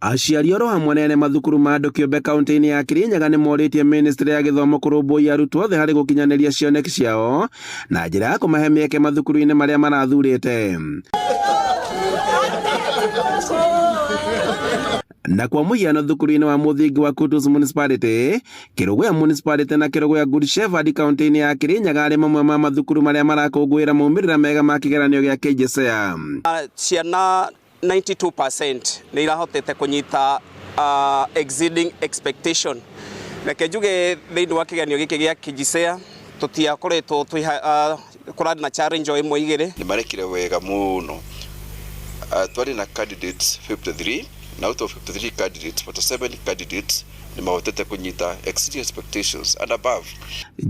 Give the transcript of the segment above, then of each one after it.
Aciari oro hamwe na ene mathukuru ma andũ kĩũmbe kaunti-inĩ ya Kirinyaga nĩ morĩtie ministry ya gĩthomo kũrũmbũiya arutwo othe harĩ gũkinyanĩria cioneki ciao na njĩra ya kũmahe mĩeke mathukuru-inĩ marĩa marathurĩte. Na kwa mũhiano thukuru-inĩ wa mũthingi wa Kutus Municipality, Kĩrũgũya Municipality na Kĩrũgũya Good Shepherd kaunti-inĩ ya Kirinyaga arĩ mamwe ma mathukuru marĩa marakũngũĩra maumĩrĩra mega ma kĩgeranio gĩa KJSEA. Ciana 92% nĩ irahotete kũnyita exceeding expectation. Reke njuge thĩinĩ wa kĩgeranio gĩkĩ gĩa KJSEA tũtiakoretwo twĩ kũrarĩ na challenge o ĩmwe igĩrĩ. Nĩ marekire wega mũno. Twarĩ na candidates 53 na out of 53 candidates, 47 candidates nĩ mahotete kũnyita exceeding expectations and above.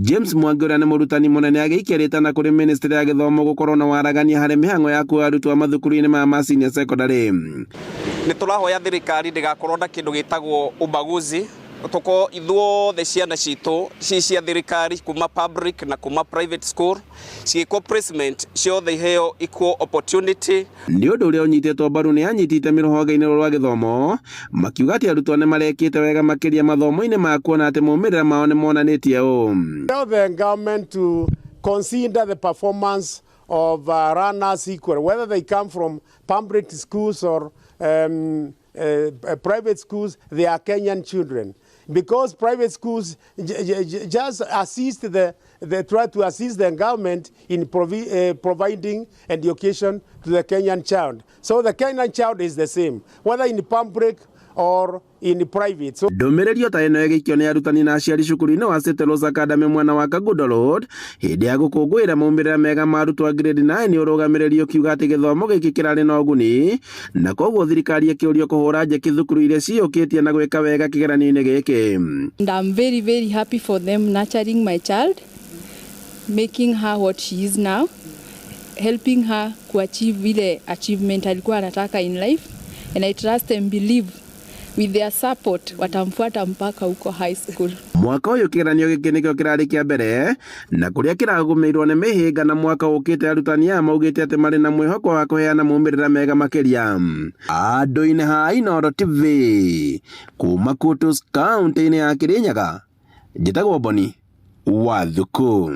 James Mwangi ũrĩa nĩ mũrutani mũnene agĩikia rĩtana kũrĩ ministry ya gĩthomo gũkorwo na waragania harĩ mĩhang'o ya kuoya arutwo a mathukuru-inĩ ma senior secondary. Nĩ tũrahoya thirikari ndĩgakorwo na kĩndũ gĩtagwo ubaguzi, tukorwo ithuothe ciana citũ ci cia thirikari kuma public na kuma private school cigĩkwo placement ciothe iheo equal opportunity. Nĩ ũndũ ũrĩa ũnyitĩtwo mbaru nĩ anyiti itemi rũhonge-inĩ rũrũ rwa gĩthomo makiuga atĩ arutwo nĩ marekĩte wega makĩria mathomo-inĩ ma kuona atĩ maumĩrĩra mao nĩ monanĩtie ũũ. Tell the government to consider the performance of learners equal, whether they come from public schools or private schools, they are Kenyan children. Because private schools just assist the try to assist the government in providing education to the Kenyan child. So the Kenyan child is the same, whether in public or in private. So Ndũmĩrĩri o ta ĩno ĩgĩikio nĩ arutani na aciari cukuru-inĩ wa St. Rose Academy mwena wa Kangundo Road hĩndĩ ya gũkũngũĩra maumĩrĩra mega ma arutwo a grade 9 ũrũgamĩrĩri ũkiuga atĩ gĩthomo gĩkĩ kĩrarĩ na ũguni na koguo thirikari ĩkĩũrio kũhũra njeki thukuru iria ciyũkĩtie na gwĩka wega kĩgeranio-inĩ gĩkĩ. And I'm very, very happy for them nurturing my child, making her what she is now, helping her kuachieve ile achievement alikuwa anataka in life. And I trust and believe with their support watamfuata mpaka huko high school. Mwaka ũyũ kĩgeranio gĩkĩ nĩkĩo kĩrarĩ kĩa mbere na kũrĩa kĩragũmĩirwo nĩ mĩhĩnga na mwaka ũkĩte arutani aya maugĩte atĩ marĩ na mwĩhoko wa kũheana maumĩrĩra mega makĩria. Andũ-inĩ ha Inooro TV kuma Kutus kaunti-inĩ ya Kirinyaga, njĩtagwo Boni wa Thuku.